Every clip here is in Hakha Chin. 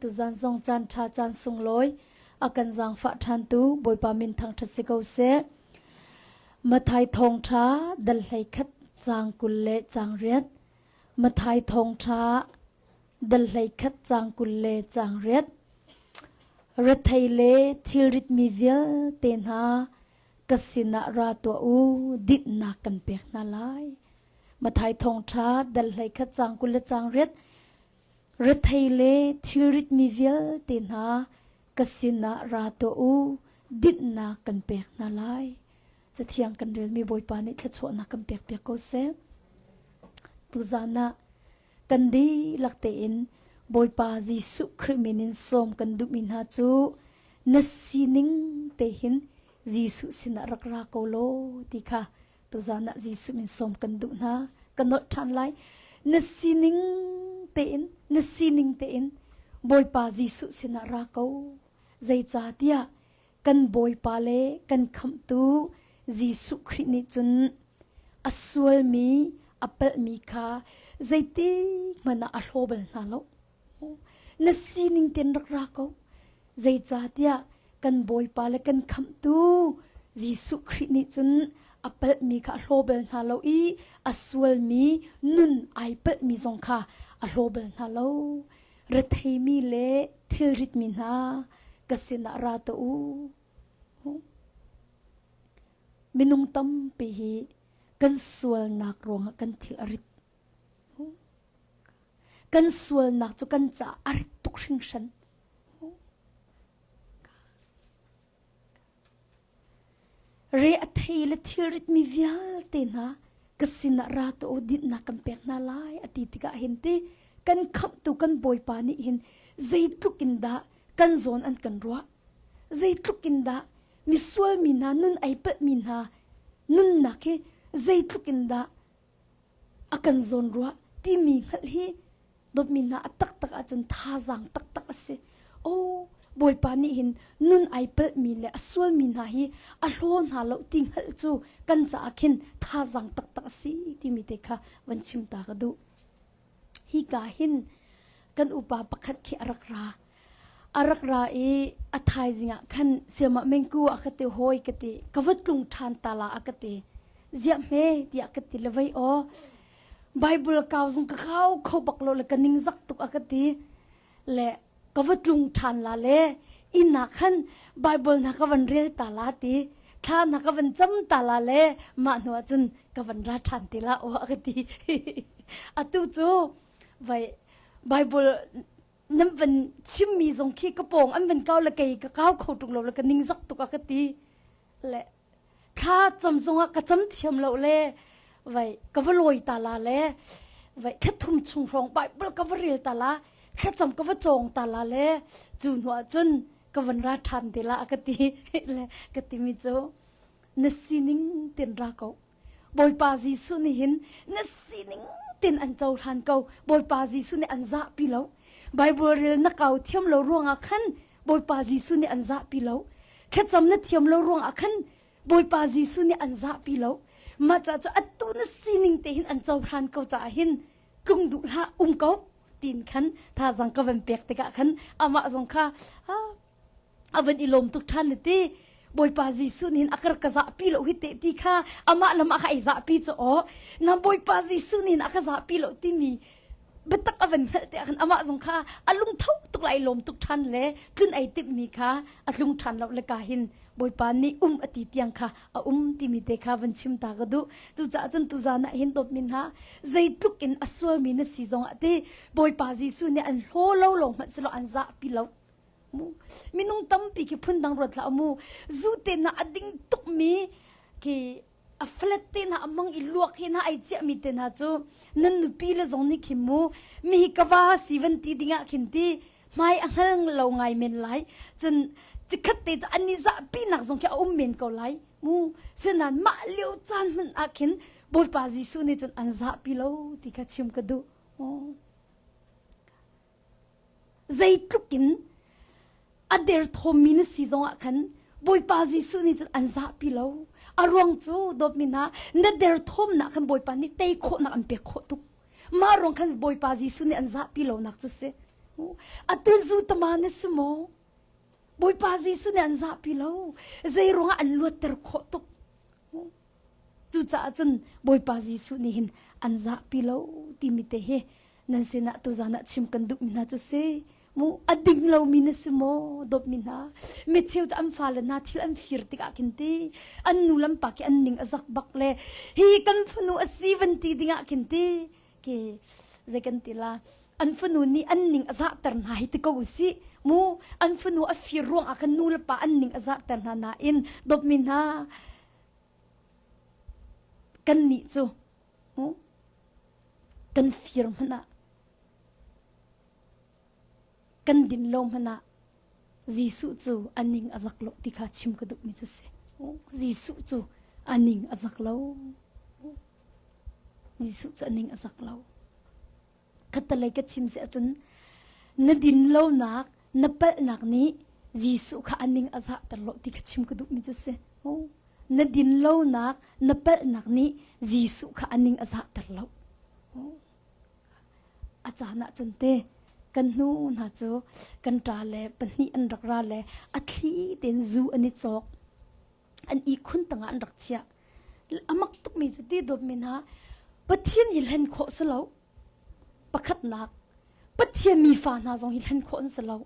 Tuzan zong caan ṭha caan sunglawi a kan zaangfah ṭhantu Bawipa min thangṭhat si ko seh. Mathai thawngṭha dal 11 caang 20 le caang riat. Mathai thawngṭha dal 11 caang 20 le caang riat. Rethei le thilrit mi vialte hna ka sinah ra tuah u, dinhnak kan pek hna lai. Mathai thawngṭha dal 11 caang 20 le caang riat. Rethei le thilrit mi vialte hna ka sinah ra tuah u, dinhnak kan pek hna lai. Cathiang kan relmi Bawipa nih thluachuahnak kan pekpiak ko seh. Tuzan ah kan dihlak tein Bawipa Jesuh Khrih min in sawm kan duhmi hna cu na sining te hin Jesuh sinah rak ra ko law ti kha Tuzan ah Jesuh min sawm kan duh hna. Ka nolh ṭhan lai. Na sining tein, na sining tein Bawipa Jesuh sinah ra ko. Zeicahtiah kan Bawipa le kan Khamhtu Jesuh Khrih nih cun a sualmi, a palhmi kha zeitik hmanh ah a hlaw bal hna lo. Na sining tein rak ra ko. Zeicahtiah kan Bawipa le kan Khamhtu Jesuh Khrih nih cun a palhmi kha a hlaw bal hna lo i a sualmi nun ai palhmi zong kha a hlaw bal hna lo. Retheimi le thilritmi hna ka sinah ra tuah u. Minung tampi hi kan sualnak ruangah kan thil a rit. Kan sualnak cu kan caah a rit tuk hringhran. Re a thei le thilrit mi vialte hna ka sinah ra tuah u dinhnak kan pek hna lai a ti tikah hin ti kan khamhtu kan Bawipa nih hin zeitluk in dah kan zawn an kan ruah zeitluk in dah misual mi hna nun ai palh mi hna nunnak hi zeitluk in dah a kan zawnruah timi hngalh hi dawtmi hna a taktak ahcun thazaang taktak a si. Oh, Bawipa nih hin nun ai palhmi le a sualmi hna hi a hlaw hna lo ti hngalh cu kan caah khin thazaang taktak a si timi te kha van chim ta ka duh. Hi ka hin kan upa pakhat khi a rak ra. A rak ra i a thaizing ah khan siamah mengku a ka ti hawi ka ti ka va tlung ṭhan ta la a ka ti. Ziah hme tiah ka ti le vei aw. Bible kau zong ka kau kho bak lo le ka ningzak tuk a ka ti. Le ka va tlung ṭhan la le inn ah khan Bible hna ka van rel ta la ti. Thla hna ka van cam ta la le mah hnu ah cun ka van ra ṭhan te la aw a ka ti. Atu cu vai Bible nan van chimmi zong khi ka pawng an van kau le kei ka kau kho tuk lo le ka ningzak tuk a ka ti le thla cam zongah ka cam thiam lo le vai ka va lawi ta la le vai thla thum chung hrawng Bible ka va rel ta la thlacam ka va cawng ta la le cu hnuah cun ka van ra ṭhan te la a ka ti le ka timi cu na sining ten ra ko Bawipa Jesuh nih hin na sining ten an cohlan ko. Bawipa Jesuh nih an zahpi lo. Bible rel na kau thiam lo ruangah khan Bawipa Jesuh nih an zahpi lo. Thlacam na thiam lo ruangah khan Bawipa Jesuh nih an zahpi lo. Mah ca cu atu na sining te hin an cohlan ko caah hin tlung duh hlah um ko tin khan thazang ka van pek tikah khan amah zong kha a van i lawm tuk ṭhan le ti Bawipa Jesuh nih a ka zahpi lo hi te ti kha amah lam a ka ei zahpi cu aw na Bawipa Jesuh nih a ka zahpi lo timi biatak a van hngalh te ah khan amah zong kha a lungtho tuk lai lawm tuk ṭhan le tlun ei timhmi kha a tlung ṭhan lo le ka hin Bawipa nih um a ti tiang kha a um timi te kha van chim ta ka duh cucaah cun tuzan ah hin dawtmi hna zeitluk in a sualmi na si zong ah ti Bawipa Jesuh nih an hlaw lo lo hmanh silo an zahpi lo mu minung tampi khi phundang ruat hlah mu zu te na a ding tuk mi khi a flat te na amang i luak hi na ai chiah mi te na cu nan nupi le zong nih khin mu mi hi ka va si van ti dingah khin ti hmai a hngal lo ngai men lai cun cikhat te cu an i zahpi nak zong khi a um men ko lai mu sinan mah lio caan hmanh ah khin Bawipa Jesuh nih cun an zahpi lo ti kha chim ka duh Zeitluk in a derthawmmi na si zongah khan Bawipa Jesuh nih cun an zahpi lo. A ruang cu dawtmi hna na derthawmnak khan Bawipa nih tei khawhnak an pek khawh tuk. Mah ruang khan Bawipa Jesuh nih an zahpi lonak cu si. Atu zu tama na si maw? Bawipa Jesuh nih an zahpi lo. Zei ruangah an luatter khawh tuk? Cucaah cun Bawipa Jesuh nih hin an zahpi lo timi te hi nan sinah tuzan ah chim kan duhmi hna cu si. Mu a ding lomi na si maw dawtmi hna mi cheu cu an fale hna thil an fir tikah khin ti an nu lam pa khi an ning a zak bak le hi kan fanu a si van ti dingah khin ti ke zei kan ti la an fanu nih an ning a zahter hna hi ti ko usih mu an fanu a fir ruang ah khan nu le pa an ning a zahter hna nain dawtmi hna kan nih cu mu kan fir hmanh ah kan din lo hmanh ah Jesuh cu a ning a zak lo ti kha chim ka duhmi cu si. Jesuh cu a ning a zak lo. Jesuh cu a ning a zak lo. Khattalei ka chim si ahcun na din lonak, na palhnak nih Jesuh kha a ning a zahter lo ti kha chim ka duhmi cu si. Na din lonak, na palhnak nih Jesuh kha a ning a zahter lo. A caan ahcun te kan hnu hna cu kan ṭa le pahnih an rak ra le a thli tein zu an i cawk. An ihkhun tangah an rak chiah. A mak tukmi cu ti dawtmi hna Pathian hi hlen khawh si lo. Pakhatnak Pathian mi fa hna zong hi hlen khawh an si lo.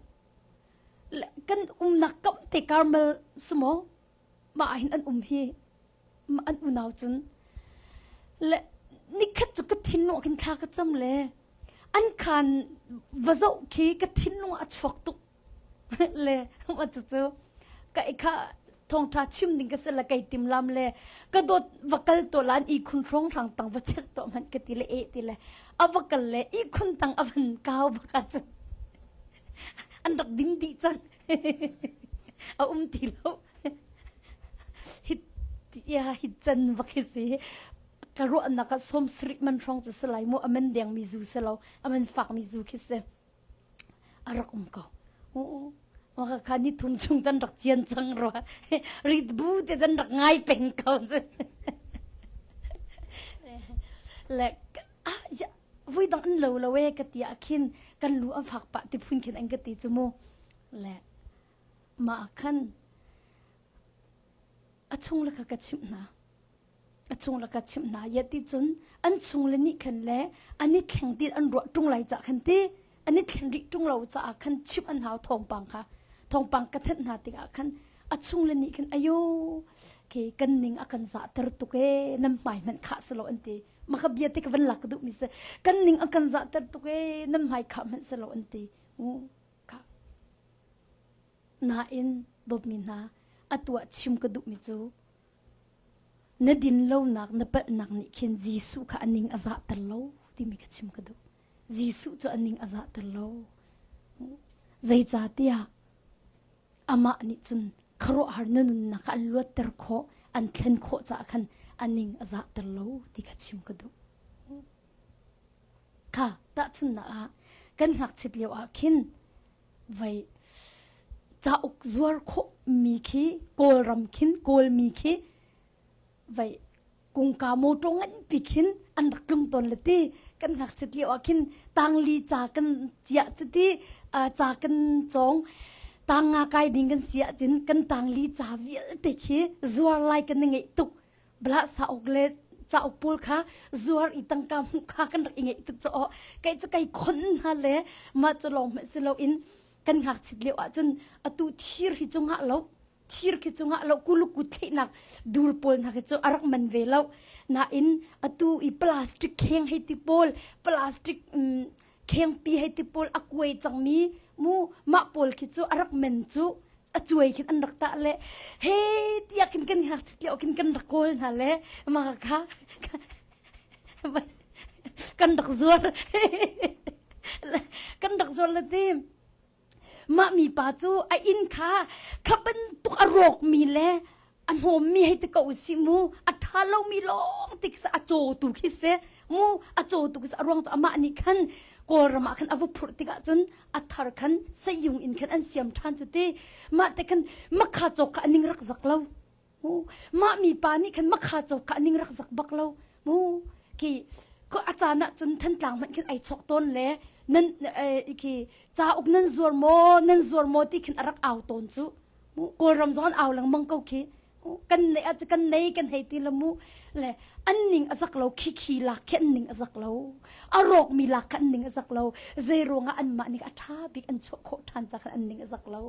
Kan umnak kam te Karmel si maw? Mah ah hin an um hi an unau cun le nikhat cu ka thinlung ah khin thla ka cam le an khaan va zoh khi ka thinlung ah a chuak tuk le ma cucu ka kha thawngtha chim ding ka si le kai tim lam le ka dawt va kal to lan i khun hrong hrang tang va check to man ka ti le e ti le a va kal le i khun tang a van kau baka cun an rak ding dih cang a um ti lo hi ya hi can bak hi si ka ruahnak ah som sarih man hrawng cu si lai mu a man deng mi zu si lo a man fak mi zu khi si a rak um ko maka kha ni thum chung can rak cian cang rua rit bu te can rak ngai peng ko le ah ya vui dang an lo lo e ka ti ah khin kan lu an fak pah ti phun khin an ka ti chu mu le mah khan a chung le kha ka chimh hna a chung le ka chimh hna ya ti cun an chung le nih khan le an i thleng ti an ruah ṭung lai cah khan ti an i thlen rih ṭung lo caah khan chimh an hau thawngpang kha thawngpang ka thenh hna tikah khan a chung le nih khan ayo ke kan ning a kan zahter tuk e nan hmai hmanh khah selo an ti maka bia te ka van lak ka duh mi si kan ning a kan zahter tuk e nan hmai khah hmanh selo an ti Ka. Nain dawtmi hna, a tuah chim ka duhmi cu na din lonak na palhnak nih khin Jesuh kha a ning a zahter lo timi kha chim ka duh. Jesuh cu a ning a zahter lo. Zeicahtiah amah nih cun khuaruahhar na nunnak kha an luatter khawh, an thlen khawh caah khan a ning a zahter lo ti kha chim ka duh. Kha tahchunhnak ah kan ngakchit lio ah khin vei cauk zuar khawh mi khi Kawlram khin Kawlmi khi vei kungka motor nganpi khin an rak tlung tawn le ti kan ngakchit lio ah khin tangli ca kan ciah cuti ca kan cawng tang nga kai ding kan si ahcun kan tangli ca vialte khi zuar lai kan i ngeih tuk bla sauk le cauk pawl kha zuar i tangka hmuh kha kan rak i ngeih tuk cu aw kei cu kai khon hna le mah cu lawng hmanh si loin kan ngakchit lio ahcun atu thir hi cu ngah lo thir khi cu ngah lo kuluku thlehnak dur pawl hna khi cu a rak man ve lo nain atu i plastic kheng hei ti pawl plastic um, khengpi hei ti pawl a kuai cangmi mu mah pawl khi cu a rak men cu a cuai khin an rak tah le he tiah khin kan ngakchit lio khin kan rak kawl hna le mah kha kan rak zuar kan rak zuar le ti mah mi pa cu a inn kha kha bantuk a rawk mi le a hnawmmi hei ti ko usih mu a ṭha lomi lawng ti khi a caw tu khi si mu a caw tu khi si a ruang cu amah nih khan kawlram ah khan a va phurh tikah cun a thar khan sayung in khan an siam ṭhan cu ti mah te khan makha cawk kha a ning rak zak lo mu mah mi pa nih khan makha cawk kha a ning rak zak bak lo mu khi ko a caan ah cun thantlang hmanh khin ai chok tawn le Nan khi cauk nan zuar maw nan zuar maw ti khin a rak au tawn cu. Kawlram zong an au lengmang ko khi. Kan nei ah kan nei kan hei ti la mu le an ning a zak lo khi khi lak khi an ning a zak lo a rawk mi lak kha an ning a zak lo zei ruangah anmah nih a ṭha bik an chuah khawh ṭhan ca khan an ning a zak lo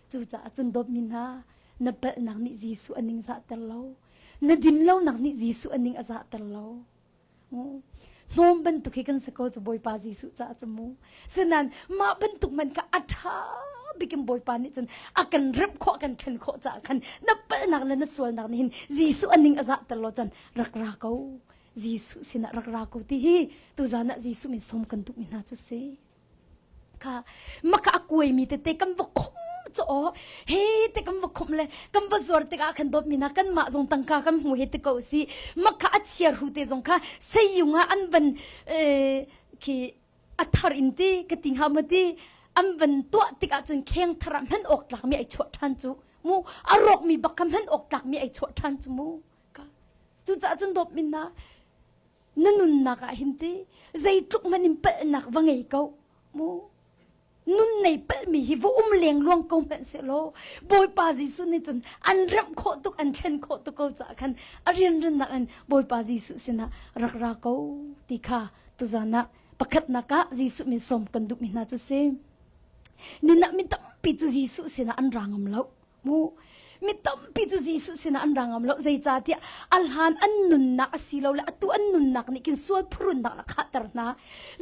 cucaah cun dawtmi hna na palhnak nih Jesuh a ning zahter lo na dinlonak nih Jesuh a ning a zahter lo hnawm bantuk hi kan si ko cu Bawipa Jesuh caah cu mu sinan mah bantuk man kha a ṭha bikin Bawipa nih cun a kan remh khawh kan thlen khawh caah khan na palhnak le na sualnak nih hin Jesuh a ning a zahter lo cun rak ra ko Jesuh sinah rak ra ko ti hi tuzan ah Jesuh min sawm kan duhmi hna cu si kha maka a kuaimi tete kan va khum cu aw he te kan va khum le kan va zuar tikah khan dawtmi na kan mah zong tangka kan hmu he te ko si maka a chiar hu te zong kha seiyung ah an van khi a thar in ti ka ti hnga ma ti an van tuah tikah cun kheng thar ah hman awk tlak mi ai chuah ṭhan cu mu a rawk mi bak kha hman awk tlak mi ai chuah ṭhan cu mu ka cucaah cun dawt min na na nunnak ah hin ti zeitluk hmanh in palhnak va ngei ko mu nun nei palhmi hi va um leng luang ko hmanh sehlaw Bawipa Jesuh nih cun an remh khawh tuk an thlen khawh tuk ko caah khan a rianrannak in Bawipa Jesuh sinah rak ra ko ti kha tuzan ah pakhatnak ah Jesuh min sawm kan duhmi hna cu si ninah mi tampi cu Jesuh sinah an ra ngam lo Mu mi tampi cu Jesuh sinah an ra ngam lo zeicahtiah a hlan an nunnak asilole atu an nunnak nih khin sual phurunnak a khahter hna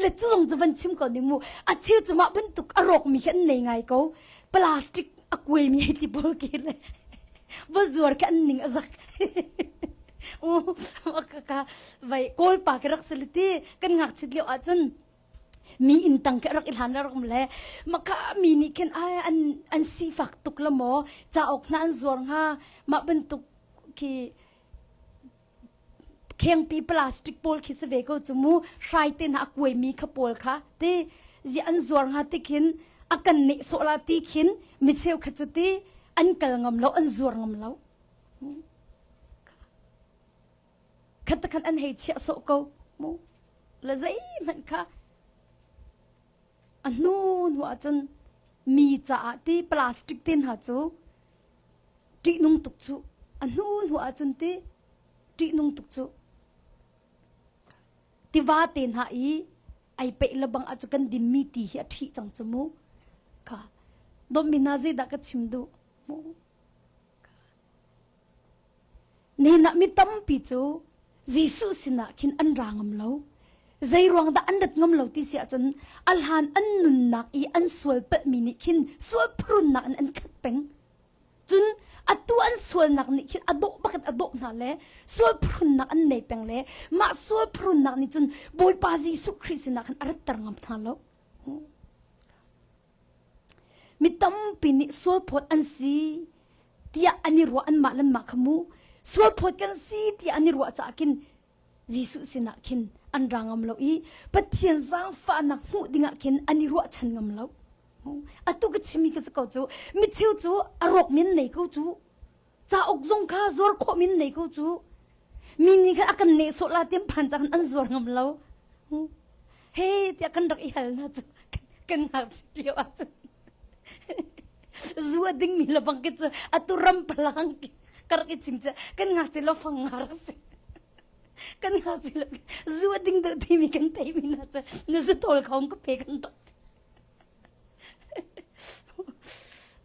le cu zong cu van chim ko ning mu a cheu cu mah bantuk a rawkmi khi an nei ngai ko plastic a kuaimi hei ti pawl khi le va zuar khi an ning a zak u ka vai kawl pa khi rak si le ti kan ngakchit lio ahcun mi inn tang khi rak i hlan rak um le maka mi nih khin ai an an sifak tuk la maw cauk hna an zuar hnga mah bantuk khi khengpi plastic pawl khi si ve ko cu mu hrai te hna a kuai mi kha pawl kha ti zi an zuar hnga ti khin a kan neh sawh la ti khin mi cheu kha cu ti an kal ngam lo an zuar ngam lo khat khan an hei chiah sawh ko mu le zeihmanh kha a hnu hnu ahcun mi caah ti plastic te hna cu ṭihnung tuk cu a hnu hnu ahcun ti ṭihnung tuk cu tiva te hna i ai peih le bang ah cu kan dinmi ti hi a ṭhih cang cu mu kha dawtmi hna zeidah ka chim duh mu Nihin ah mi tampi cu Jesuh sinah khin an ra ngam lo. Zei ruang dah an rat ngam lo ti si ahcun a hlan an nunnak i an sual palhmi nih khin sual phurunnak in an khat peng. Cun atu an sualnak nih khin a dawh bakhat a dawh hna le sual phurunnak an nei peng le mah sual phurunnak nih cun Bawipa Jesuh Khrih sinah khan a ratter ngam hna lo. Mi tampi nih sualphawt an si tiah an i ruah anmah le anmah kha mu sualphawt kan si tiah an i ruah caah khin Jesuh sinah khin an ra ngam lo i Pathian zaangfahnak hmuh dingah khin an i ruahchan ngam lo. Atu ka chimmi ka si ko cu micheu cu a rawk men nei ko cu cauk zong kha zuar khawh min nei ko cu mi nih khan a kan nehsawh la tiam phan ca khan an zuar ngam lo he tiah kan rak i hal hna cu kan ngakchit lio ah cun zu a dingmi le bang ke cu atu ram palang ka rak i chim cu kan ngakchit lo fang nga rak si kan ngakchit lo zu a ding deuh timi kan theimi hna cu na zu tawl khom ka pe kan rak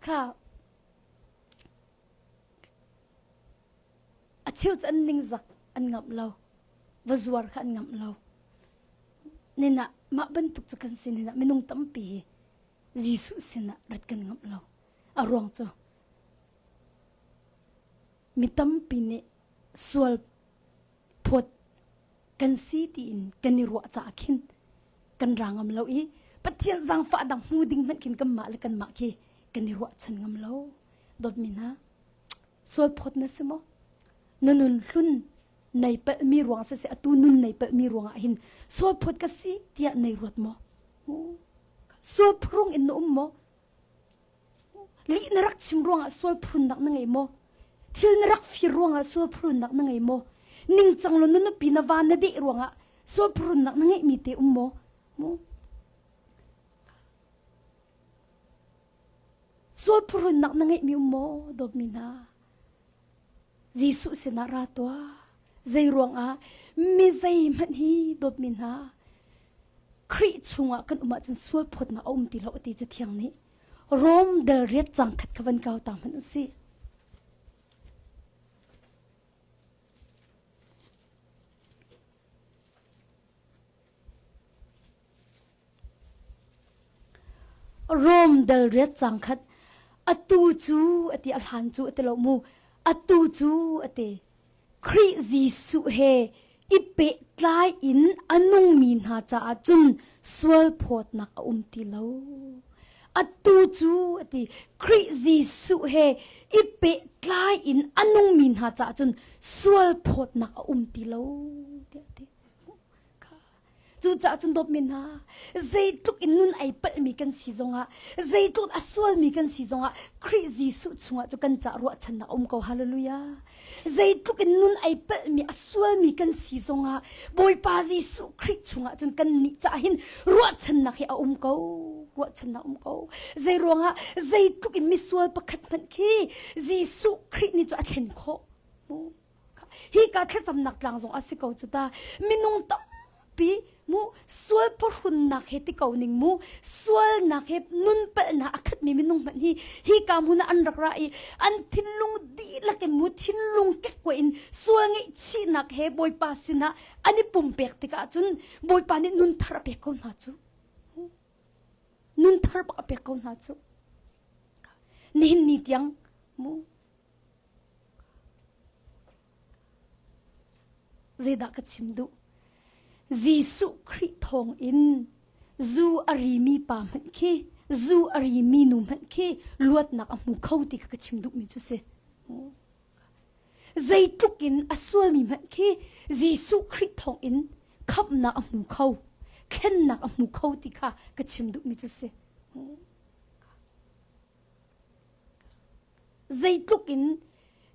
kha A cheu cu an ningzak an ngamh lo. Va zuar kha an ngamh lo. Ninah mah bantuk cu kan si ninah minung tampi hi Jesuh sinah rat kan ngamh lo. A ruang cu mi tampi nih sual phawt kan si tiin kan i ruah caah khin kan ra ngam lo i Pathian zaangfah dang hmu ding hmanh khin kanmah le kanmah khi kan i ruahchan ngam lo. Dawtmi hna, sual phawt na si maw? Na nun hlun nei palhmi ruang siseh atu nun nei palhmi ruangah hin sual phawt ka si tiah nei ruat maw? Sual phurung in na um maw? Lih na rak chim ruangah sual phurunnak na ngei maw? Thil na rak fir ruangah sual phurunnak na ngei maw? Ningcang lo na nupi na va na deh ruangah sual phurunnak na ngeihmi te um maw? Mu. Sual phuhrunnak na ngeihmi um maw dawtmi hna? Jesuh sinah ra tuah. Zei ruangah mi zeihmanh hi dawtmi hna Khrih chungah kan um ahcun sual phawtnak a um ti lo ti Cathiang nih Rom del riat cang khat kha van kau ta hmanh usih. Rom dal riat cang khat atu cu ati a hlan cu ati lo mu atu cu ati Khrih Jesuh he i pehtlai in a nungmi hna caah cun sual phawtnak a um ti lo. Atu cu ati Khrih Jesuh he i pehtlai in a nungmi hna caah cun sual phawtnak a um ti lo tiah a ti. Cucaah cun dawtmi hna, zeitluk in nun ai palhmi kan si zongah, zeitluk a sualmi kan si zongah, Khrih Jesuh chungah cu kan cah ruahchannak a um ko. Hallelujah. Zeitluk in nun ai palhmi, a sualmi kan si zongah, Bawipa Jesuh Khrih chungah cun kan nih cah hin ruahchannak hi a um ko. Ruahchannak um ko. Zei ruangah zeitluk in misual pakhat hmanh khi Jesuh Khrih nih cu a thlen khawh. Hi ka thlacamnak tlang zong a si ko cu ta. Minung tampi mu sual phuhrunnak he ti ko ning mu sualnak he nun palhnak a khatmi minung hmanh hi hi ka hmun ah an rak ra i an thinlung dihlak in mu thinlung kekkuai in sual ngaihchihnak he Bawipa sinah an i pumpek tikah cun Bawipa nih nun thar a pek ko hna cu. Nun thar bak a pek ko hna cu. Nihin ni tiang mu Zeidah ka chim duh? Jesuh Khrih thawng in zu a rimi pa hmanh khi, zu a rimi nu hmanh khi luatnak a hmu kho ti kha ka chim duhmi cu si. Zeitluk in a sualmi hmanh khi Jesuh Khrih thawng in khamhnak a hmu kho, thlennak a hmu kho ti kha ka chim duhmi cu si. Zeitluk in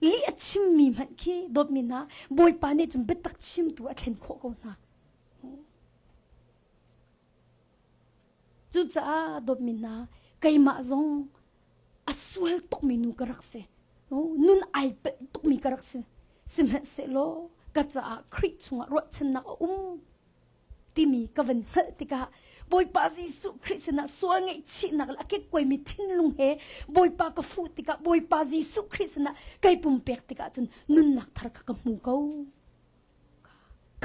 lih a chimmi hmanh khi dawtmi hna Bawipa nih cun biatak chimtu a thlen khawh ko hna. Cucaah dawtmi hna keimah zong a sual tukmi nu ka rak si. Nun ai pelh tukmi ka rak si. Sihmanhsehlaw ka caah Khrih chungah ruahchannak a um. timi ka van hngalh tikah Bawipa Jesuh Khrih sinah sual ngaihchihnak le a kekkuaimi thinlung he Bawipa ka fuh tikah Bawipa Jesuh Khrih sinah kai pumpek tikah cun nunnak thar kha ka hmu ko.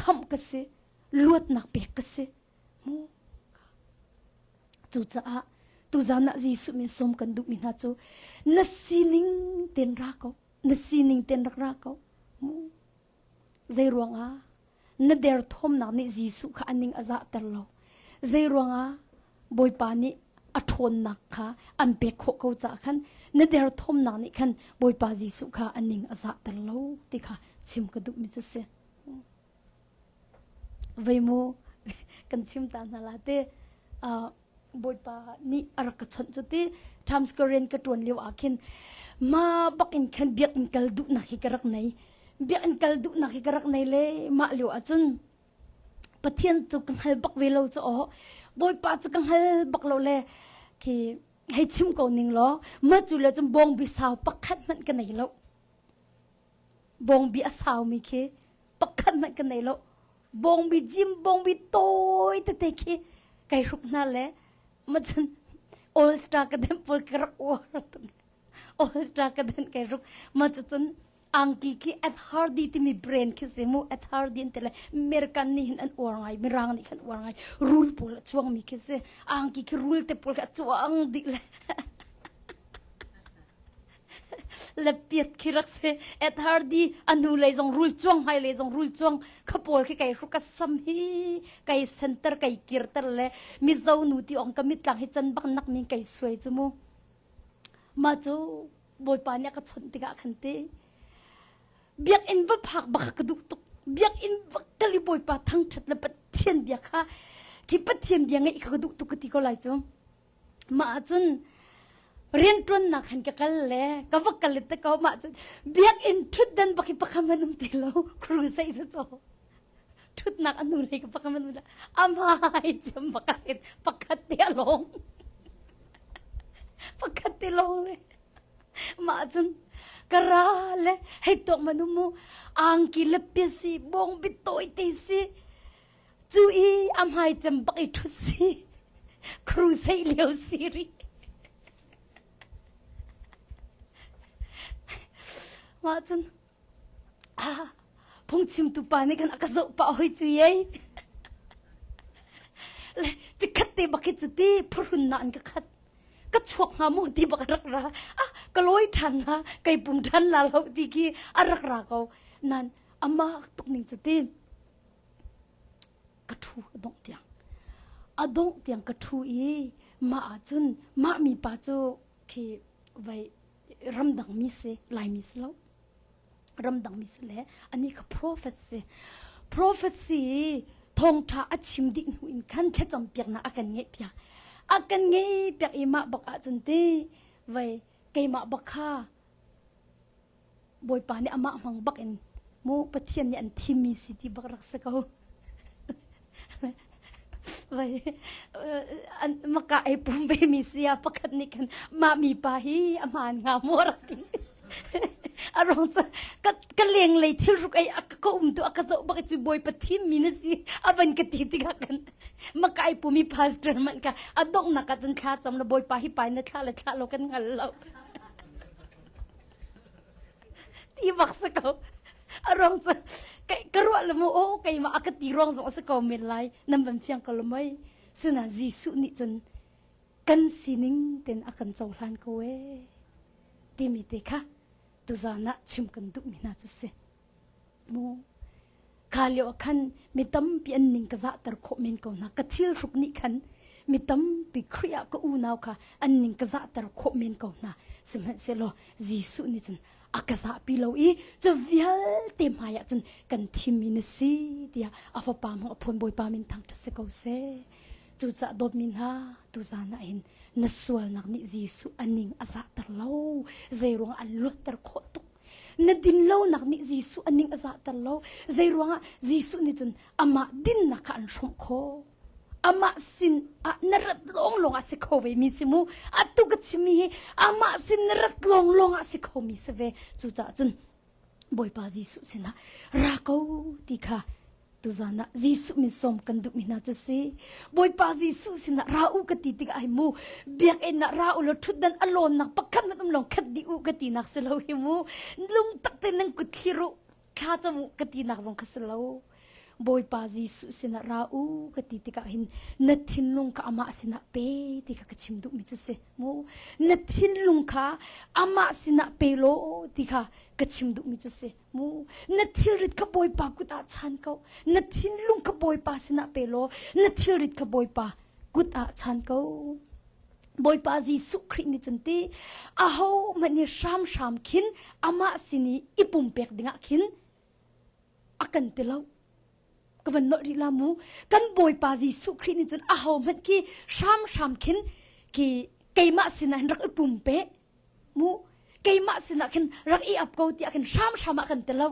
Khamh ka si, luatnak pek ka si. Mu. Cucaah tuzan ah Jesuh min sawm kan duhmi hna cu na sining ten ra ko. Na sining ten rak ra ko. Mu. Zeiruangah na derthawmnak nih Jesuh kha a ning a zahter lo? Zeiruangah Bawipa nih a ṭhawnnak kha an pek khawh ko caah khan na derthawmnak nih khan Bawipa Jesuh kha a ning a zahter lo ti kha chim ka duhmi cu si. Vei mu kan chim ta hna la te. Uh, Bawipa nih a rak ka chawnh cu ti Times Square rian ka ṭuan lio ah khin ma bak in khan biakinn kal duhnak hi ka rak nei biakinn kal duhnak hi ka rak nei le mah lio ah cun Pathian cu ka hngal bak ve lo cu aw Bawipa cu ka hngal bak lo le khi hei chim ko ning law ma cu le cun bawngbi sau pakhat hmanh ka nei lo bawngbi a saumi khi pakhat hmanh ka nei lo bawngbi jim bawngbi tawi tete khi kai hruk hna le ma cun all star ka den pawl ka rak uar all star ka den kai hruk ma cu cun angki khi Ed Hardy timi brand khi si mu Ed Hardy an ti le American nih hin an uar ngai mirang nih khan uar ngai rul pawl a chuangmi khi si angki khi rul te pawl khi a chuang dih le le piat khi rak si Ed Hardy a hnu lei zong rul cuang hmai lei zong rul cuang kha pawl khi kai hruk ka sam hi kai center kai kirter le mizo nu ti ong ka mitlang hi can bak nak min kai suai chu mu ma cu bawipa nih a ka chawnh tikah khan ti biakinn va phak bak ka duh tuk biakinn va kali bawipa thangthat le pathian bia kha khi pathian bia ngeih kha ka duh tuk ka ti ko lai cu Mah ahcun rianṭuannak han ka kal le ka va kal te ko mah cun biakinn ṭhutdan bak hi pakhat man um ti lo crusade cu caw ṭhutnak a hnulei ka pakhat man um amai cem bak ah hin pakhat te a lawng pakhat te. te lawng le mah cun ka ra le hei tuak manu mu angki le pia si bawng bit tawi te si cu i a hmai cem bak i ṭhut si crusade lio si ri mah cun ah phungchimtu pa nih khan a ka zoh pah hoi cu ei le cikhat te bak hi cu ti phuhrun na an ka khat ka chuak hnga mu ti bak a rak ra ah ka lawi ṭhan la kai pum ṭhan la lo ti khi a rak ra ko nan ama tuk ning cu ti ka ṭhu a dongh tiang a dongh tiang ka ṭhu i mah ahcun mah mi pa cu khi vai ramdang mi si laimi si lo ramdang mi si le ani kha prophet si prophet si thawngṭha a chim dih hnu in khan thlacam piaknak a kan ngeih piak a kan ngeih piak i mah bak ahcun ti vai keimah bak kha Bawipa nih amah hmang bak in mu Pathian nih an thimmi si ti bak rak si ko. Vai maka ei pum ve mi sia pakhat nih khan mah mi pa hi a hmaan hnga maw rak ti. A rong cu ka ka leng lei thil ruk ei ka um tu a ka zoh bak cu Bawipa thim mi na si a van ka ti tikah kan maka ei pumi pastor man ka a donghnak ah cun thla cam la Bawipa hi pai na thla le thla lo kan hngal lo. Ti bak si ko. A ruang cu ka ruah le mu aw keimah a ka ti ruang zong a si ko men lai nan van fiang ko lo mei. Sinain Jesuh nih cun kan sining ten a kan cohlan ko ee timi te kha tuzan ah chim kan duhmi hna cu si. Mu kha lio ah khan mi tampi an ning ka zahter khawh men ko hna ka thil hruk nih khan mi tampi Khrih ah ka unau kha an ning ka zahter khawh men ko hna sihmanhsehlaw Jesuh nih cun a ka zahpi lo i cu vialte hmai ah cun kan thimmi na si tiah a fapa hmang a phuan Bawipa min thangṭhat si ko seh cucaah dawtmi hna tuzan ah hin na sualnak nih Jesuh a ning a zahter lo zeiruang an luatter khawh tuk Na dinlonak nih Jesuh a ning a zahter lo. Zeiruangah Jesuh nih cun amah dinnak kha an hrawmh khawh. Amah sin ah na rat lawnglawng ah si kho ve mi si mu. Atu ka chimmi hi amah sin na rat lawnglawng ah si kho mi si ve. Cucaah cun Bawipa Jesuh sinah ra ko ti kha Tuzan ah Jesuh min sawm kan duhmi hna cu si. Bawipa Jesuh sinah ra u ka ti tikah hi mu biakinn ah ra u law ṭhutdan a lawnnak pakhat hmanh um lawng khat dih u ka tinak si lo hi mu. Lungtak tein nan kut thlir u thla cam u ka tinak zong kha si lo. Bawipa Jesuh sinah ra u ka ti tikah hin na thinlung kha amah sinah pe ti kha ka chim duhmi cu si mu. Na thinlung kha amah sinah pe law ti kha ka chim duhmi cu si. Mu na thilrit kha Bawipa kut ah chan ko. Na thinlung kha Bawipa sinah pe law na thilrit kha Bawipa kut ah chan ko. Bawipa Jesuh Khrih nih cun ti aho hmanh nih hramhram khin amah sin i i pumpek dingah khin a kan ti lo. Ka van nolh rih la mu. Kan Bawipa Jesuh Khrih nih cun aho hmanh khi hramhram khin khi keimah sinah hin rak i pumpe mu keimah sinah khin rak i ap ko tiah khin hramhram ah kan ti lo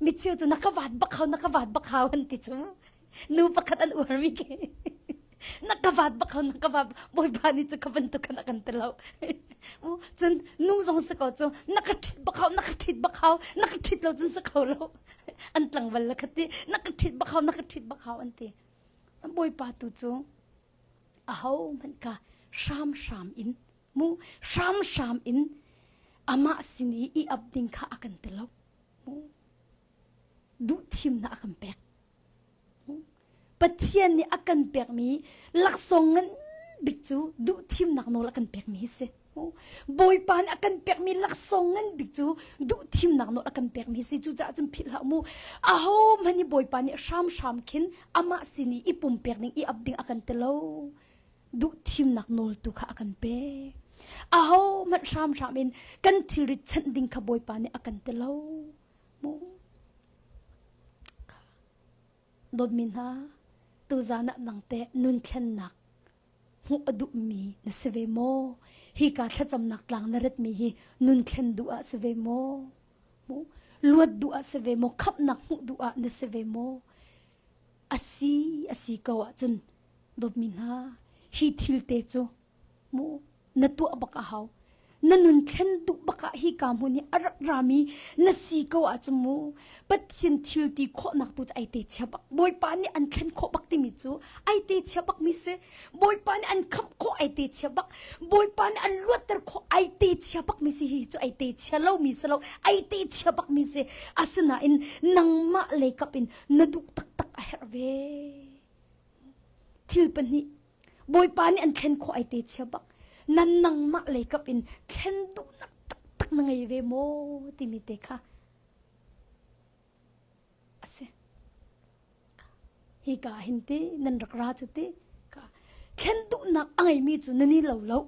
mi cheu cu na ka vat bak hau na ka vat bak hau an ti cu nu pakhat an uar mi khi na ka vat bak hau na ka vat bawipa nih cu ka bantuk khan a kan ti lo cun nu zong si ko cu na ka ṭhit bak hau na ka ṭhit bak hau na ka ṭhit lo cun si kho lo an tlangval la kha ti na ka ṭhit bak hau na ka ṭhit bak hau an ti bawipa tu cu Ahohmanh kha hramhram in mu hramhram in amah sin i i ap ding kha a kan ti lo. Mu duhthimnak a kan pek. Mu Pathian nih a kan pekmi laksawng ngan bik cu duhthimnak nawl a kan pekmi hi si. Bawipa nih a kan pekmi laksawng ngan bik cu duhthimnak nawl a kan pekmi hi si. Cucaah cun philh hlah mu. Ahohmanh nih Bawipa nih hramhram khin amah sin i i pumpek ding i ap ding a kan ti lo. Duhthimnak nawl tu kha a kan pek. Ahohmanh hramhram in kan thilrit chanh ding kha Bawipa nih a kan ti lo. Mu. Dawtmi hna, tuzan ah nang teh nun thlennak hmuh a duhmi na si ve maw? Hika thlacamnak tlang na ratmi hi nun thlen duh ah si ve maw? Luat duh ah si ve maw? Khamhnak hmuh duh ah na si ve maw? A si, a si ko ahcun dawtmi hna, hi thil te cu mu. Na tuah bak a hau. Na nun thlen duh bak ah hi ka hmun hi a rak rami na si ko ahcun mu Pathian thil ti khawhnak tu cu ai te chia bak. Bawipa nih an thlen khawh bak timi cu ai te chia bak mi si. Bawipa nih an khamh khawh ai te chia bak. Bawipa nih an luatter khawh ai te chia bak mi si hi cu ai te chia lo mi si lo ai te chia bak mi si. Asinain nangmah lei kap in na duh taktak a herh ve. Thil pahnih Bawipa nih an thlen khawh ai te chia bak. Nan nangmah lei kap in thlen duhnak taktak na ngei ve maw timi te kha a si. Hi ka hin ti nan rak ra cu ti ka thlen duhnak a ngeimi cu nan i lo lo.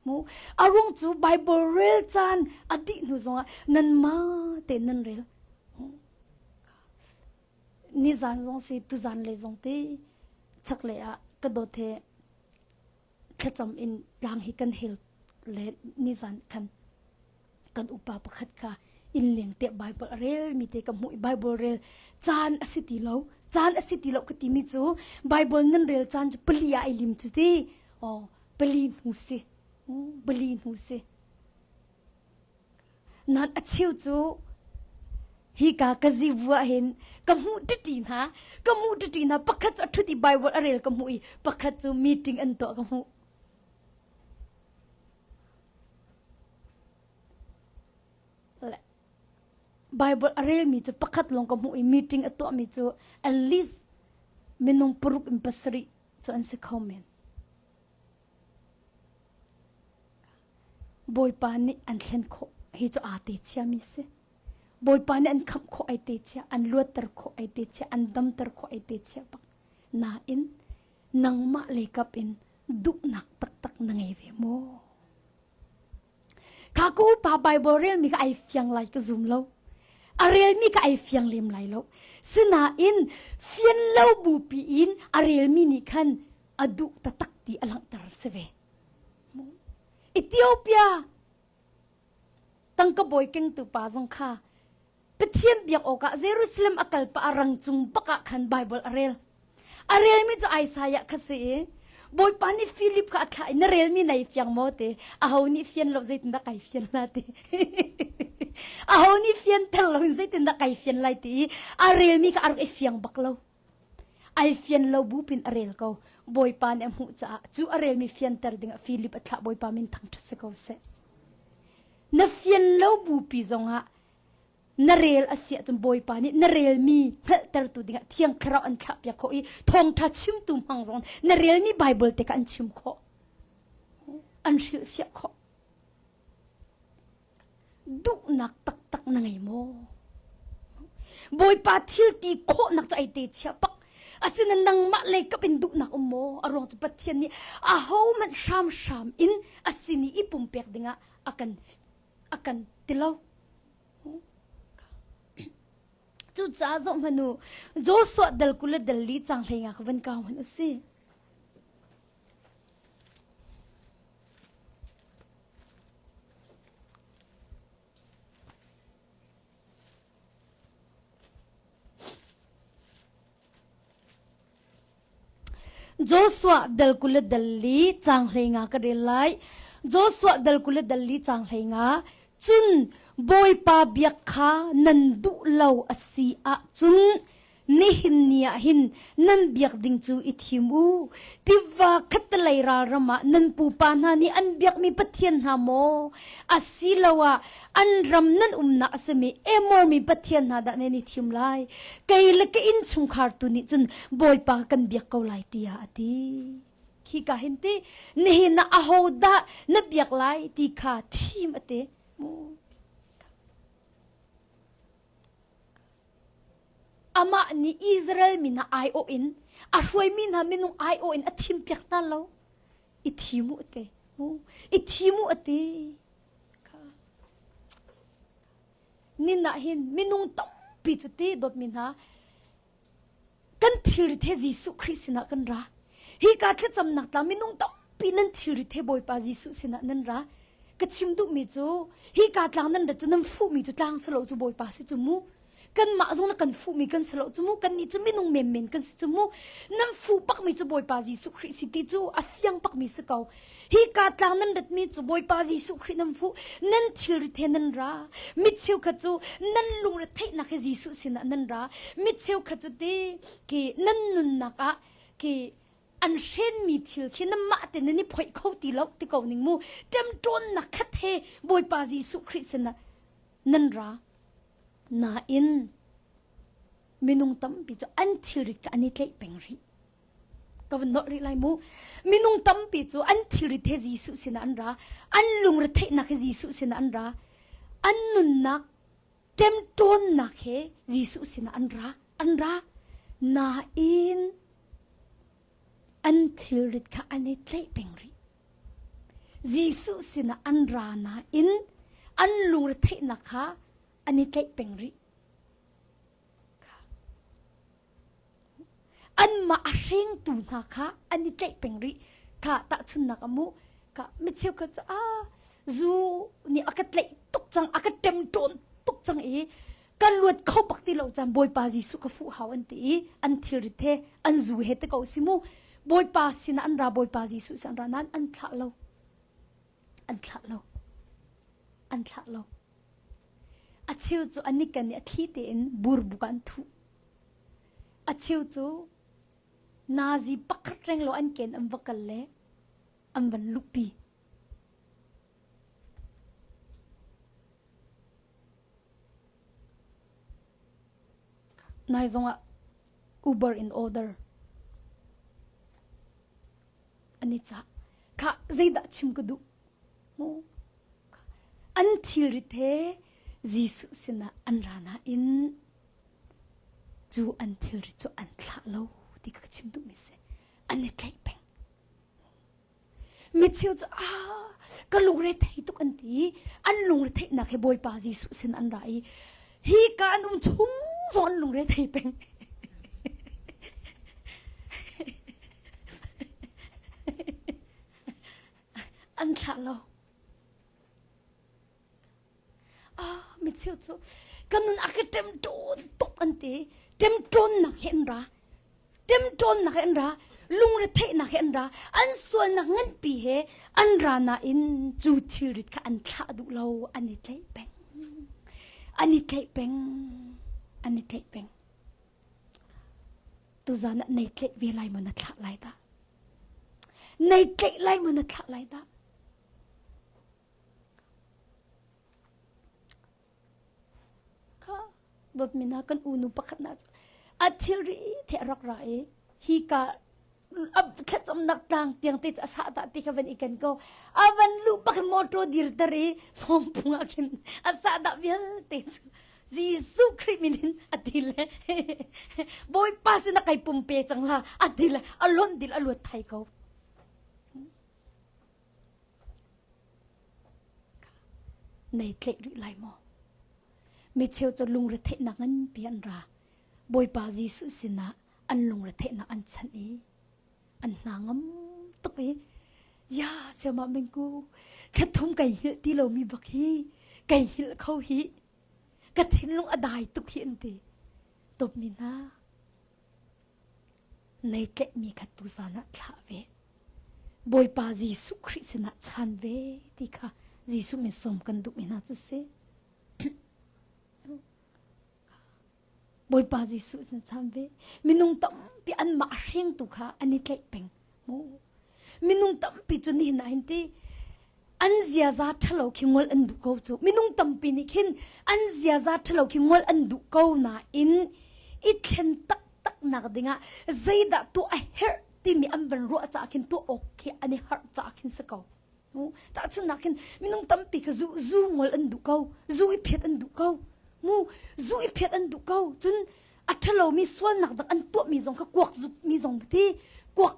Mu a rung cu Bible rel caan a dih hnu zongah nan ma te nan rel. Nizan zong si tuzan le zong ti chaklei ah ka dawt he thlacam in tlang hi kan hel le nizan khan kan upa pakhat kha inn leng te Bible a rel mi te ka hmuh i Bible rel caan a si ti lo caan a si ti lo ka ti mi cu Bible nan rel caan cu pali ah ai lim cu ti oh pali hnu si pali hnu si Nan a cheu cu hika ka zivu ah hin ka hmuh ṭiṭi hna ka hmuh ṭiṭi hna pakhat cu a ṭhut i Bible a rel ka hmuh i pakhat cu meeting an tuah ka hmuh. Le Bible a relmi cu pakhat lawng ka hmuh i meeting a tuahmi cu at least minung paruk in pasarih cu an si kho men. Bawipa nih an thlen khawh hi cu aa te chiami si. Bawipa nih an khamh khawh ai te chia, an luatter khawh ai te chia, an damter khawh ai te chia bak. Nain nangmah leikap in duhnak taktak na ngei ve maw? Kha ka upa Bible relmi kha ai fiang lai ka zum lo. A relmi kha ai fiang lem lai lo. Sinain fian lo bupi in a relmi nih khan a duh taktak ti a langhter si ve. Ethiopia tangka bawi kengtu pa zong kha Pathian biak awkah Jerusalem a kal pah a rang cung bak ah khan Bible a rel. A relmi cu Isaiah kha si i Bawipa nih Philip kha a thlah i na relmi nai fiang maw ti aho nih fian lo zeitindah kai fian la ti aho nih fian tel lo in zeitindah kai fian lai ti i a relmi kha a rak i fiang bak lo. Ai fian lo bu pin a rel ko. Bawipa nih a hmuh caah cu a relmi fianter dingah Philip a thlah Bawipa min thangṭhat si ko seh. Na fian lo bupi zongah na rel a si ahcun Bawipa nih na relmi hngalhtertu dingah Thiang Thlarau an thlahpiak khawh i thawngṭha chimtu hmang zong na relmi Bible te kha an chim khawh. An hrilhfiah khawh. Duhnak taktak na ngei maw? Bawipa thil ti khawhnak cu ai te chia pak. Asinain nangmah lei kap in duhnak um maw? A ruang cu Pathian nih ahohmanh hramhram in a sin i i pumpek dingah a kan a kan ti lo. Cucaah zoh hmanh u, Joshua dal 20 le dal li cang hlei nga kha van kau hmanh u si. Joshua dal 20 le dal li caang 15 ka rel lai. Joshua dal 20 le dal li caang 15 cun Bawipa biak kha nan duh lo a si ahcun nihin ni ah hin nan biak ding cu i thim u. Tiva khattelei ralram ah nan pupa hna nih an biakmi pathian hna maw asiloah an ram nan umnak a simi Emor mi pathian hna dah nan i thim lai? Kei le ka innchungkhar tu nih cun Bawipa kan biak ko lai tiah a ti. Khi ka hin ti nihin ah ahodah na biak lai ti kha thim a ti. Amah nih Israel mi hna aiawh in a hruaimi hna minung aiawh in a thimpiak hna lo. I thim u a ti. I thim u a ti. Nin ah hin minung tampi cu ti dawtmi hna kan thilrit he Jesuh Khrih sinah kan ra. Hi ka thlacamnak tla minung tampi nan thilrit he Bawipa Jesuh sinah nan ra. Ka chim duhmi cu hi ka tlang nan rat cu nan fuhmi cu tlang silo cu Bawipa si cu mu. Kanmah zong na kan fuhmi kan si lo cu mu. Kannih cu minung menmen kan si cu mu. Nan fuh bakmi cu Bawipa Jesuh Khrih si ti cu a fiang bakmi si ko. Hi ka tlang nan ratmi cu Bawipa Jesuh Khrih nan fuh, nan thilrit he nan ra. Mi cheukhat cu nan lungre theihnak he Jesuh sinah nan ra. Mi cheukhat cu ti ki nan nunnak ah ki an hrenmi thil khi namah te nan i phoih kho ti lo ti ko ning mu ṭemṭawnnak khat he Bawipa Jesuh Khrih sinah nan ra. Nain minung tampi cu an thilrit kha an i tlaih peng rih. Ka van nolh rih lai mu. Minung tampi cu an thilrit he Jesuh sinah an ra. An lungretheihnak he Jesuh sinah an ra. An nunnak ṭemṭawnnak he Jesuh sinah an ra. An ra. Nain an thilrit kha an i tlaih peng rih. Jesuh sinah an ra nain an lungretheihnak kha an i tlaih peng rih. Anmah a hrengtu hna kha an i tlaih peng rih. Kha tahchunhnak a mu. Ka mi cheukhat cu a zu nih a ka tlaih tuk cang, a ka ṭemṭawn tuk cang i ka luat kho bak ti lo caan Bawipa Jesuh ka fuh hau an ti i an thilrit he an zu he te ko si mu. Bawipa sinah an ra, Bawipa Jesuh sin an ra nain an thlah lo. An thlah lo. An thlah lo. A cheu cu an i ken i a thli tein burbuk ah an thuh. A cheu cu nazi pakhat renglo an ken an va kal le an van luhpi. Nai zongah Uber in order an i cah. Khah zeidah chim ka duh? An thilrit he Jesuh sinah an ra nain cu an thilrit cu an thlah lo ti ka chim duhmi si. An i tlaih peng. Mi cheu cu ah ka lungre thei tuk an ti. An lungre theihnak he Bawipa Jesuh sin an ra i hi ka an um chung zong an lungre thei peng. An thlah lo. Ah, mi cheu cu ka nun a ka ṭemṭawn tuk an ti. Ṭemṭawnnak he an ra. Ṭemṭawnnak he an ra. Lungretheihnak he an ra. An sualnak nganpi he an ra nain cu thilrit kha an thlah duh lo. An i tlaih peng. An i tlaih peng. An i tlaih peng. Tuzan ah nei tlaih ve lai maw na thlah lai dah? Nei tlaih lai maw na thlah lai dah? Kha dawtmi hna kan unu pakhat na cu a thilri the a rak ra i hi ka thlacamnak tlang tiang te a sah dah ti kha van i ken ko a van luh bak in motor dir tar i hlawmpung ah khin a sah dah vialte cu Jesuh Khrih min in a ti le Bawipa sin a kai pumpe cang la a ti le a lonh dil a luat thai ko Nei tlaih rih lai maw? Mi cheu cu lungretheihnak nganpi an ra. Bawipa Jesuh sinah an lungretheihnak an chanh i an hna ngam tuk i ya siamah mingku thlathum kai hngilh ti lomi bak hi kai hngilh kho hi ka thinlung a dai tuk hi an ti tawpmi hna Nei tlaihmi kha tuzan ah thlah ve. Bawipa Jesuh Khrih sinah chan ve ti kha Jesuh min sawm kan duhmi hna cu si. Bawipa Jesuh sin chan ve. Minung tampi anmah a hrengtu kha an i tlaih peng. Mu. Minung tampi cu nihin ah hin ti an ziaza ṭhalo khi ngol an duh ko cu minung tampi nih khin an ziaza ṭhalo khi ngol an duh ko nain i thlen taktak nak dingah zeidah tuah a herh timi an van ruah caah khin tuah awk khi an i harh caah khin si ko tahchunhnak khin minung tampi kha zu zu ngol an duh ko zu i phiat an duh ko mu zu i phiat an duh ko cun a ṭhalomi sualnak dang an tuahmi zong kha kuak zukmi zong ti kuak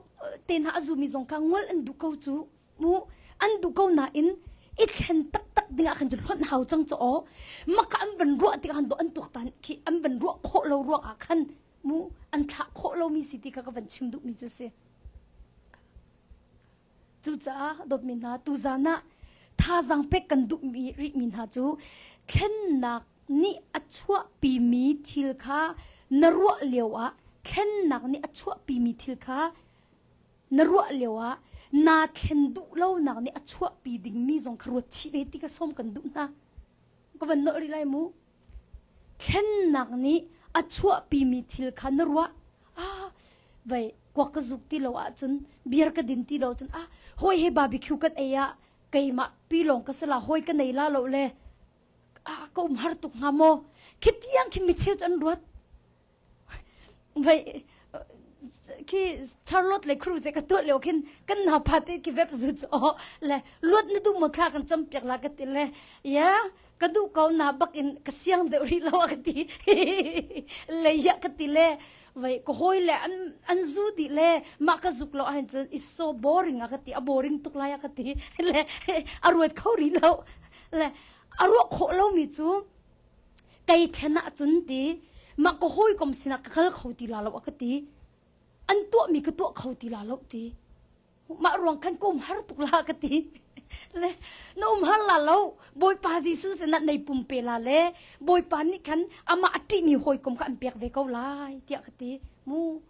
te hna a zumi zong kha ngol an duh ko cu mu an duh ko nain i thlen taktak dingah khan cu hlonh hau cang cu aw maka an van ruah tikah khan an tuaktan khi an van ruah khawh lo ruang ah khan mu an thlah khawh lomi si ti kha ka van chim duhmi cu si cucaah dawtmi hna tuzan ah thazaang pek kan duhmi rihmi hna cu thlennak nih a chuahpimi thil kha na ruah lio ah thlennak nih a chuahpimi thil kha na ruah lio ah. Naa thlen duh lonak nih a chuahpi dingmi zong kha ruat chih ve ti ka sawm kan duh hna. Ka van nolh rih lai mu. Thlennak nih a chuahpimi thil kha na ruah. Ah, vei kuak ka zuk ti lo ahcun, beer ka din ti lo ahcun, ah, hawi he barbecue kan ei ah keimah pi lawng ka si la, hawi ka nei la lo le ah, ka um har tuk hnga maw? Khi tiang khi micheu cu an ruat. Vai khi Charlotte le Cruz ka tuah lio khin kan naupa te ki web zu chu le luat na duh maw thla kan cam piak la ka ti le ya ka duh ko na bak in ka siang deuh rih lo ka ti le ya ka ti le vai ka hoi le an an zu di le ma ka zuk lo ahin cun is so boring a ka ti a boring tuk lai a ka ti le a ruat kho rih lo le a ruah khawh lo mi cu Kei thlen ahcun ti mah ka hawikom sinah ka kal kho ti la lo a ka ti. An tuahmi ka tuah kho ti la lo ti. Mah ruang khan ka um har tuk la ka ti. Le na um har la lo Bawipa Jesuh sinah nei pumpe la le Bawipa nih khan amah a ṭihmi hawikom kha an pek ve ko lai tiah ka ti. Mu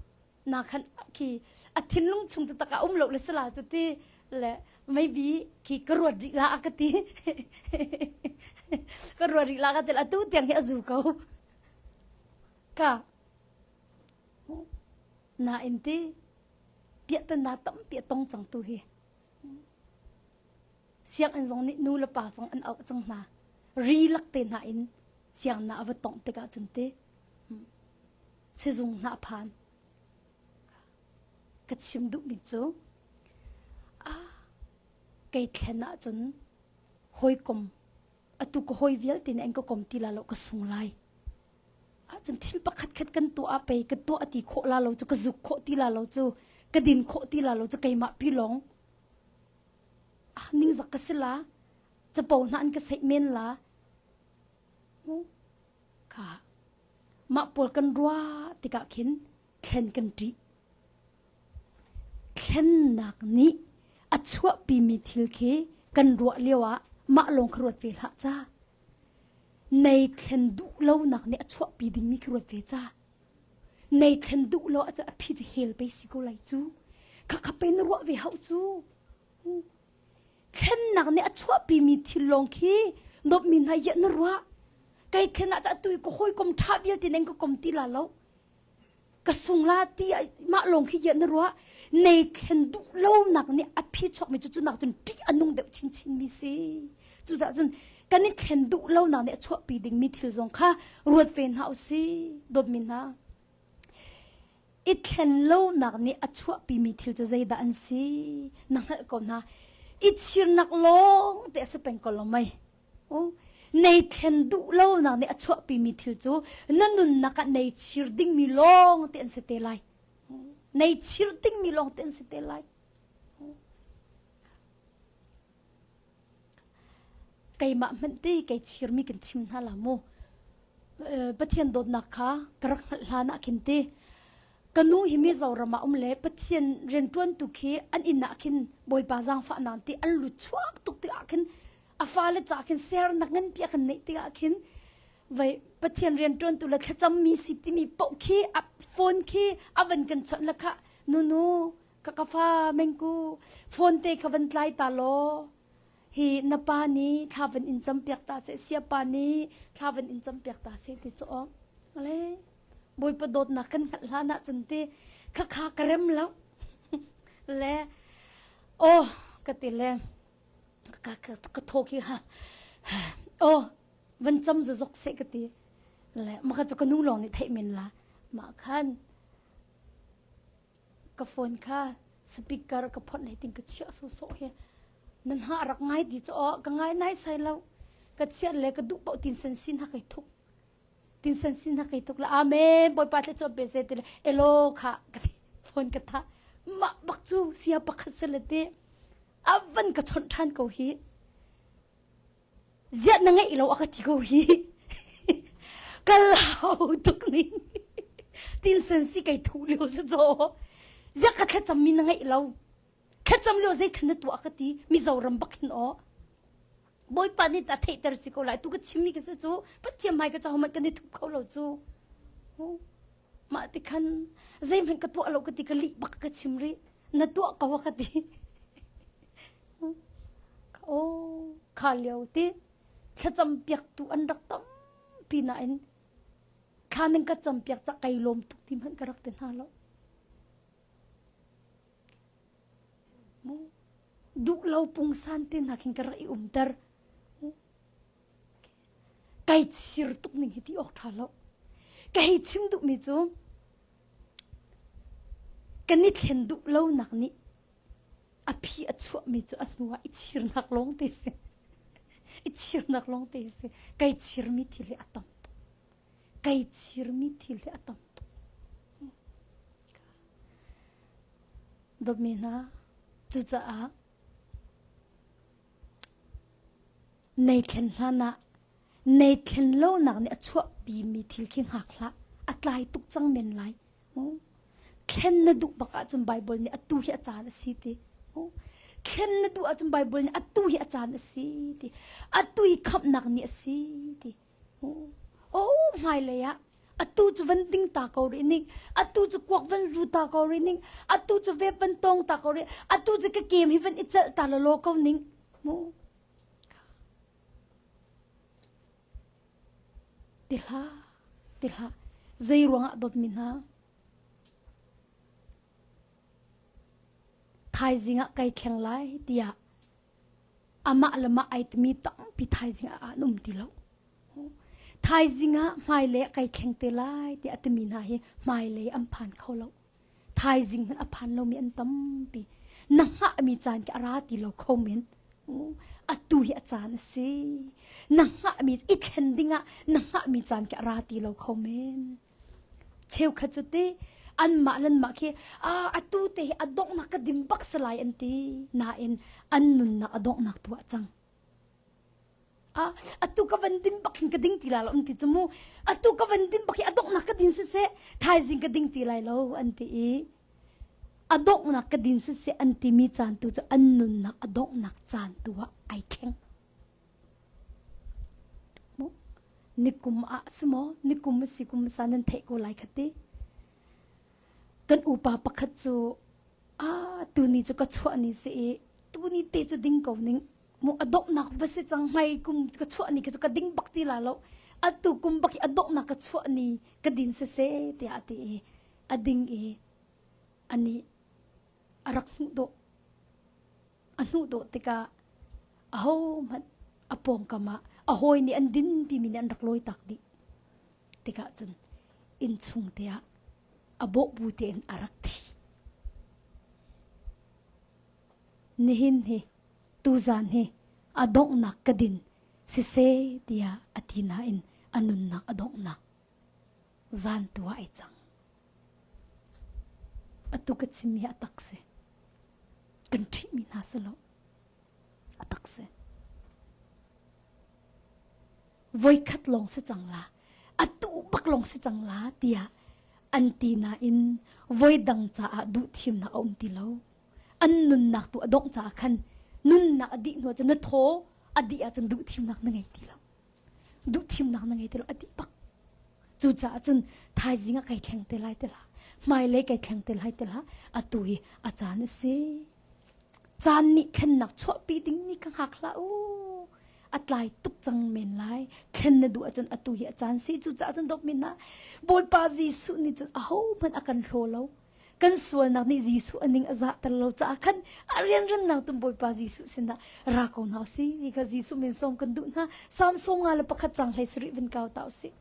na khan khi a thinlung chung taktak a um lo le sala cu ti le maybe khi ka ruat rih la a ka ti ka ruat rih la ka ti atu tiang hi a zu ko ka na in ti piah na tampi a tong cang tu hi sianginn zong nih nu le pa zong an auh cang hna ri lak te hna in siang na a va tongh tikah cun ti sizung hna phan ka chim duhmi cu ah kei thlen ahcun hawikom atu ka hawi vialte nih an ka kom ti la lo ka sung lai ahcun thil pakhat khat kan tuah ah pei ka tuah ti khawh la lo cu ka zuk khawh ti la lo cu ka din khawh ti la lo cu keimah pi lawng ah ningzak ka si la capo hna an ka seih men la Kha mah pawl kan ruah tikah khin thlen kan ṭih. Thlennak nih a chuahpimi thil khi kan ruah lioah mah lawng kha ruat ve hlah ca. Nei thlen duh lonak nih a chuahpi dingmi khi ruat ve ca. Nei thlen duh lo ahcun a phi cu hell pei si ko lai cu. Khakha pe na ruah ve hau cu. Thlennak nih a chuahpimi thil lawng khi dawtmi hna iah na ruah. Kei thlen ah atu i ka hawikom ṭha vialte nan ka kom ti la lo. Ka sung la ti mah lawng khi iah na ruah. Nei thlen duh lonak nih a phi chuakmi cu cunak cun ṭih a nung deuh chinchin mi si. Cucaah cun kan i thlen duh lonak nih a chuahpi dingmi thil zong kha ruat ve hna usih dawtmi hna. I thlen lonak nih a chuahpimi thil cu zeidah an si na hngalh ko hna. I chirnak lawng te a si peng ko lo mei. Nei thlen duh lonak nih a chuahpimi thil cu na nunnak ah nei chir dingmi lawng te an si te lai. Nei chir dingmi lawng te an si te lai. Keimah hmanh ti kei chirmi kan chim hna la mu. Pathian dawtnak kha ka rak hngalh hlan ah khin ti ka nu hi Mizoram ah um le Pathian rianṭuantu khi an inn ah khin Bawipa zaangfahnak ti an lut chuak tuk tikah khin a fale ca khin sernak nganpi a kan neih tikah khin vai Pathian rianṭuantu le thlacammi si timi paoh khi a phone khi a van kan chawnh le kha nunu ka ka fa mengku phone te kha van tlai ta law hi na pa nih thla van in cam piak ta seh sia pa nih thla van in cam piak ta seh ti cu le bawipa dawtnak kan hngalh hlan ah cun ti kha kha ka rem lo le oh ka ti le ka ka ka thaw khi ha oh van cam zok seh ka ti le maka cu ka nu lawng nih theih men la mah khan Ka phone kha speaker ka phawt lei ting ka chiah sawsawh hi nan ha rak ngai ti cu aw ka ngai nai sai lo ka chiat le ka duh paoh tin san sin ha kai thuk tin san sin ha kai thuk la amen bawipa thle chop be se ti le elo kha ka ti phone ka tha mah bak cu sia pakhat se le te a van ka chawnh than ko hi Ziah na ngeih lo a ka ti ko hi. Ka lau tuk ning. Tin sen si kei thu lio si cho. Ziah ka thlacam mi na ngeih lo. Thlacam lio zei khan na tuah ka ti. Mizoram bak hin aw. Bawipa nih ta theihter si ko lai. Tu ka chimmi ka si cu Pathian hmai ka caw kan i thup kho lo cu. Mah ti khan zeihmanh ka tuah lo ka ti ka lih bak ka chim rih. Na tuah ko ka ti. Aw kha lio ti thlacam piaktu an rak tampi nain thla nan ka cam piak cah kai lawm tuk ti hmanh ka rak ti hna lo. Duh lo pungsan te hna khin ka rak i umter. Kai chir tuk ning hi ti awk ṭha lo. Ka hei chim duhmi cu kan i thlen duh lonak nih a phi a chuahmi cu a hnu ah i chirnak lawng te si. I chirnak lawng te si. Kai chirmi thil hi a tam tuk. Kai chirmi thil hi a tam tuk. Dawtmi hna, cucaah Nei thlen hlan ah nei thlen lonak nih a chuahpimi thil khi hngak hlah. A tlai tuk cang men lai. Thlen na duh bak ahcun Baibal nih atu hi a caan a si ti. Thlen na duh ahcun Baibal nih atu hi a caan a si ti. Atu hi khamhnak ni a si ti. Oh, hmailei ah atu cu van ding ta ko rih ning atu cu kuak van zu ta ko rih ning atu cu vep van tong ta ko rih atu cu ka kem hi van i celh ta lawlaw ko ning mu ti hlah ti hlah zei ruangah dawtmi hna thaizing ah kai thleng lai tiah amah le mah ai timi tampi thaizing ah an um ti lo. Thaizing ah hmailei ah kai thleng te lai tiah a timi hna hi hmailei an phan kho lo. Thaizing hmanh a phan lomi an tampi. Na hngahmi caan khi a ra ti lo kho men. Atu hi a caan a si. Na hngahmi i thlen dingah na hngahmi caan khi a ra ti lo kho men. Cheukhat cu ti anmah le anmah khi atu te hi a donghnak ka dim bak si lai an ti nain an nunnak a donghnak tu ah cang. Ah, atu ka van din bak hin ka ding ti lai lo an ti cu mu. Atu ka van din bak hi a donghnak ka din siseh thaizing ka ding ti lai lo an ti i a donghnak ka din siseh an timi caan tu cu an nunnak a donghnak caan tu ah ai thleng. Nikum ah si maw nikum a si kum sa nan theih ko lai kha ti. Kan upa pakhat cu ah tuni cu ka chuah ni si i tuni te cu ding ko ning mu a donghnak va si cang hmai kum ka chuah ni cu ka ding bak ti la lo atu kum bak hi a donghnak ka chuah ni ka din siseh tiah a ti i a ding i ani a rak hmuh dawh A hnuhdawh tikah ahohmanh a pawngkam ah a hawi nih an dinpimi nih an rak lawi tak dih. Tikah cun innchung te ah a bawh bu tein a rak thi. Nihin hi tuzan hi a donghnak ka din siseh tiah a ti nain a nunnak a donghnak zan tu ah ai cang. Atu ka chimmi hi a tak si. Kan ṭhihmi hna si lo. A tak si. Voikhat lawng si cang la, atu bak lawng si cang la tiah an ti nain voidang caah duhthimnak a um ti lo. An nunnak tu a dongh caah khan nunnak a dih hnu ahcun na thaw a dih ahcun duhthimnak na ngei ti lo. Duhthimnak na ngei ti lo a dih bak. Cucaah cun thaizing ah kai thleng te lai ti hlah. Hmailei kai thleng te lai ti hlah. Atu hi a caan a si. Caan nih thlennak chuahpi dingmi ka hngak hlah u. A tlai tuk cang men lai. Thlen na duh ahcun atu hi a caan si. Cucaah cun dawtmi hna, Bawipa Jesuh nih cun ahohmanh a kan hlaw lo. Kan sualnak nih Jesuh a ning a zahter lo caah khan a rianrannak tun Bawipa Jesuh sinah ra ko hna usih ti kha Jesuh min sawm kan duh hna. Salm 151 cang hlei sarih vun kau ta usih.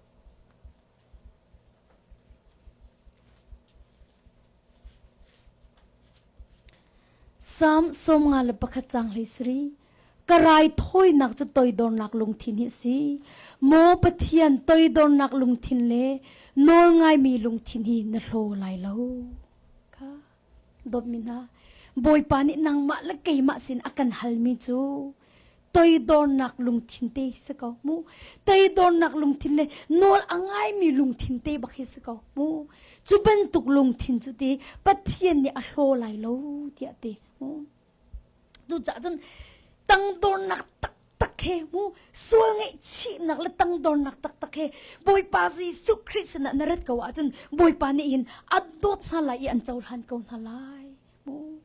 Salm 151 cang hlei sarih Ka raithawinak cu toidornak lungthin hi a si. Maw Pathian toidornak lungthin le nawlngaimi lungthin hi na hlaw lai lo. Kha dawtmi hna, Bawipa nih nangmah le keimah sin a kan halmi cu toidornak lungthin te hi si ko mu. Toidornak lungthin le nawl a ngaimi lungthin te bak hi si ko mu. Cu bantuk lungthin cu ti Pathian nih a hlaw lai lo tiah ti mu. Cucaah cun tangdornak taktak he mu sual ngaihchihnak le tangdornak taktak he Bawipa Jesuh Khrih sinah na rat ko ahcun Bawipa nih hin a dawt hna lai i an cohlan ko hna lai. Mu.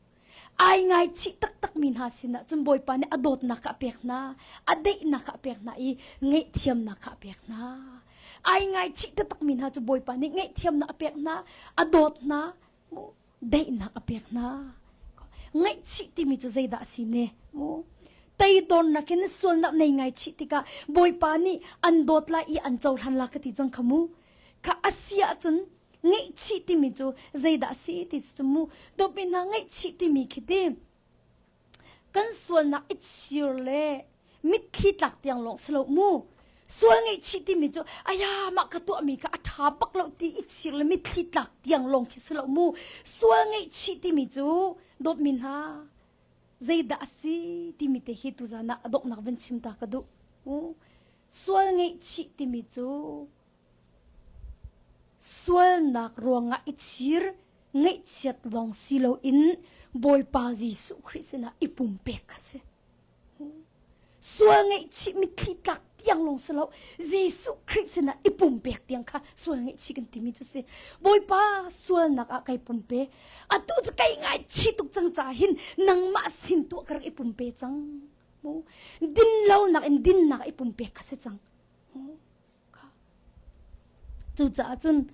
Ai ngaichih taktakmi hna sinah cun Bawipa nih a dawtnak kha a pek hna, a daihnak kha a pek hna i ngaihthiamnak kha a pek hna. Ai ngaichih taktakmi hna cu Bawipa nih ngaihthiamnak a pek hna, a dawt hna, daihnak a pek hna. Ngaihchih timi cu zeidah a si ne? Mu teidornak in sualnak nei ngaichih tikah Bawipa nih an dawt lai i an cohlan la ka ti cang kha mu. Kha a si ahcun ngaihchih timi cu zeidah a si ti cu mu dawtmi hna ngaihchih timi khi ti kan sualnak i chir le mitthli tlak tiang lawng si lo mu sual ngaihchih timi cu aya mah ka tuahmi kha a ṭha bak lo ti i chir le mitthli tlak tiang lawng khi si lo mu sual ngaihchih timi cu dawtmi hna zeidah a si timi te hi tuzan ah a donghnak van chim ta ka duh sual ngaihchih timi cu Sualnak ruangah i chir, ngaihchiat lawng si loin Bawipa Jesuh Khrih sinah i pumpek kha si. Sual ngaihchih mitthli tlak tiang lawng si lo, Jesuh Khrih sinah i pumpek tiang kha sual ngaihchih kan timi cu si. Bawipa sualnak ah kai pumpe. Atu cu kai ngaichih tuk cang caah hin nangmah sin tuah ka rak i pumpe cang. Din lonak in dinnak i pumpek kha si cang. Cucaah cun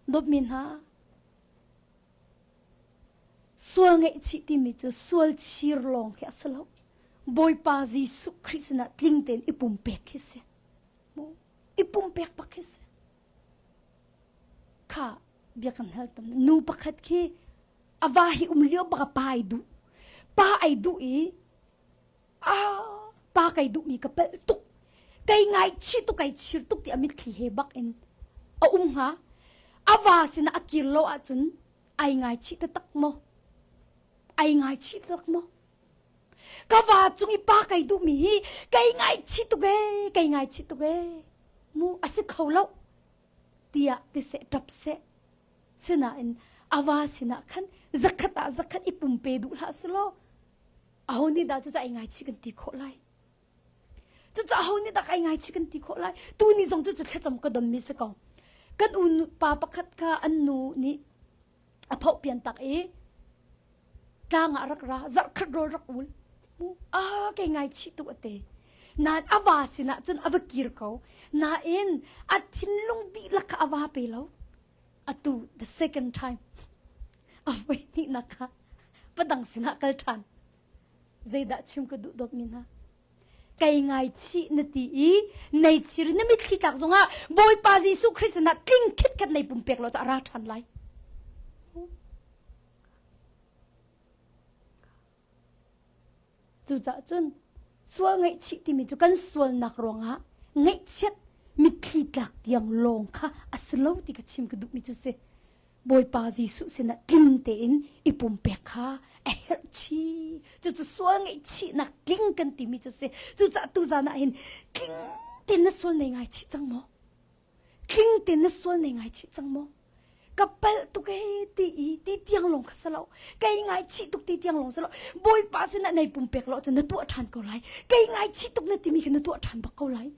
dawtmi hna, sual ngaihchih timi cu sual chir lawng khi a si lo. Bawipa Jesuh Khrih sinah tling tein i pumpek khi si. I pumpek bak khi si. Kha bia kan hal tam. Nu pakhat khi a va hi um lio bak a pa ai duh. Pa ai duh i ah pa kai duhmi ka palh tuk kai ngaichih tuk kai chir tuk ti a mitthli he bak in a um hnga a va sinah a kir lo ahcun ai ngaichih taktak maw ai ngaichih taktak maw ka va cung i pa kai duhmi hi kai ngaichih tuk ee kai ngaichih tuk ee mu a si kho lo tiah tiseh ṭap seh sinain a va sinah khan zakhat ah zakhat i pumpe duh hlah selaw aho nih dah cucu ai ngaichih kan ti khawh lai cucu aho nih dah ai ngaichih kan ti khawh lai tu ni zong cucu thlacam ka don mi si ko kan u pa pakhat kha an nu nih a phoh pian tak i tlang ah rak ra zarh khat rawl rak ul a kei ngaichih tuk ate nain a va sinah cun a va kir ko nain a thinlung dihlak kha a va pe lo atu the second time a voi hnihnak kha padang sinah kal ṭhan zeidah chim ka duh dawtmi hna kei ngaichih na ti i nei chir na mitthli tlak zongah Bawipa Jesuh Khrist sinah tling khit khat nei pumpek lo cu a ra ṭhan lai Cucaah cun sual ngaihchih timi cu kan sualnak ruangah ngaihchiat mitthli tlak tiang lawng kha a si lo ti ka chim ka duhmi cu si. Bawipa Jesuh sinah tling tein i pumpek kha a herh chih. Cucu sual ngaihchihnak tling kan timi cu si. Cucaah tuzan ah hin tling tein na sual nei ngaichih cang maw? Tling tein na sual nei ngaichih cang maw? Ka palh tuk ee ti i ti tiang lawng kha si lo. Kei ngaichih tuk ti tiang lawng si lo. Bawipa sinah nei pumpek lo cun na tuah ṭhan ko lai. Kei ngaichih tuk na timi kha na tuah ṭhan bak ko lai.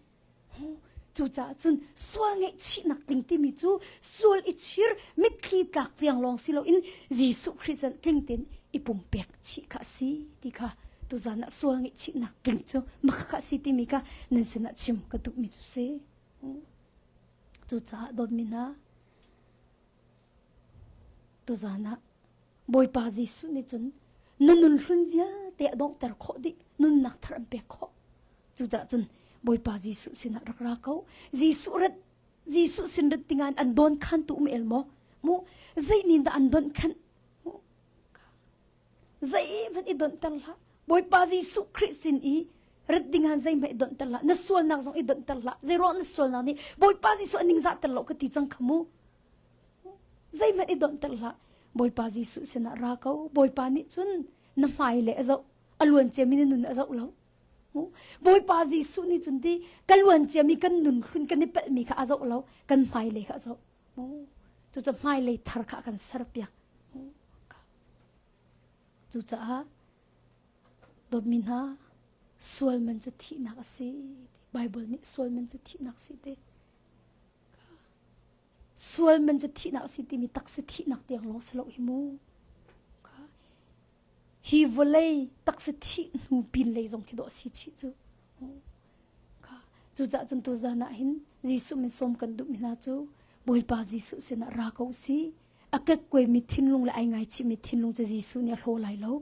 Cucaah cun sual ngaihchihnak tling timi cu sual i chir mitthli tlak tiang lawng si loin Jesuh Khrih zan tling tein i pumpek chih kha a si ti kha tuzan ah sual ngaihchihnak tling cu makha a si timi kha nan sinah chim ka duhmi cu si. Cucaah dawtmi hna, tuzan ah Bawipa Jesuh nih cun na nun hlun vialte a donghter khawh dih, nunnak thar an pek khawh. Cucaah cun Bawipa Jesuh sinah rak ra ko. Jesuh rat Jesuh sin rat tingan an don khan tu um el maw? Mu zei nin dah an don khan? Zeihmanh i donhter hlah. Bawipa Jesuh Khrih sin i rat ding ah zeihmanh i donhter hlah. Na sualnak zong i donhter hlah. Zeiruang na sualnak nih Bawipa Jesuh a ningzahter lo ka ti cang kha mu. Zeihmanh i donhter hlah. Bawipa Jesuh sinah ra ko. Bawipa nih cun na hmai le a zoh. A luan ciami na nun a zoh lo. Bawipa Jesuh nih cun ti ka luan ciami kan nun hlun kan i palhmi kha a zoh lo. Kan hmailei kha a zoh. Cucu hmailei thar kha a kan serpiak. Cucaah dawtmi hna, sual man cu thihnak a si. Bible nih sual man cu thihnak si ti. Sual man cu thihnak a si timi taksa thihnak tiang lawng si lo hi mu. Hi vawlei taksa thih hnu pin lei zong khi dawh si chih cu. Cucaah cun tuzan ah hin Jesuh min sawm kan duhmi hna cu Bawipa Jesuh sinah ra ko si. A kekkuaimi thinlung le ai ngaichihmi thinlung cu Jesuh nih a hlaw lai lo.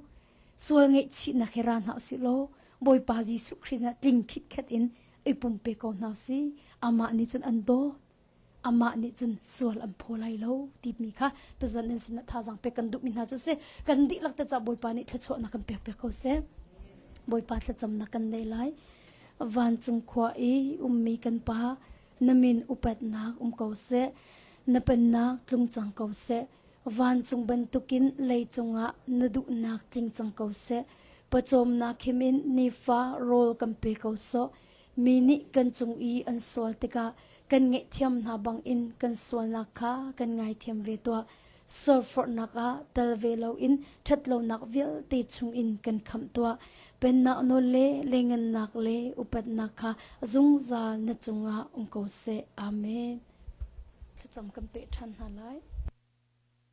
Sual ngaihchihnak he ra hna usih law Bawipa Jesuh Khrist nih tling khitkhet in i pumpe ko hna usih. Amah nih cun an dawt. Amah nih cun sual an phaw lai lo timi kha tuzan nan sinah thazaang pek kan duhmi hna cu si. Kan dihlak te caah Bawipa nih thluachuahnak kan pek piak ko seh. Bawipa thlacamnak kan nei lai. Vancung khua i ummi kan Pa, na min upatnak um ko seh. Na pennak tlung cang ko seh. Vancung bantukin leicung ah na duhnak tling cang ko seh. Pawcawmnak him in nifa rawl kan pe ko sawh. Mi nih kan cung i an sual tikah kan ngaihthiam hna bangin kan sualnak kha kan ngaithiam ve tuah. Sualforhnak ah tel ve loin ṭhatlonak vialte chungin kan khamh tuah. Pennak nawl le lengannak le upatnak kha zungzal na cungah um ko seh. Amen. Thlacam kan peh ṭhan hna lai.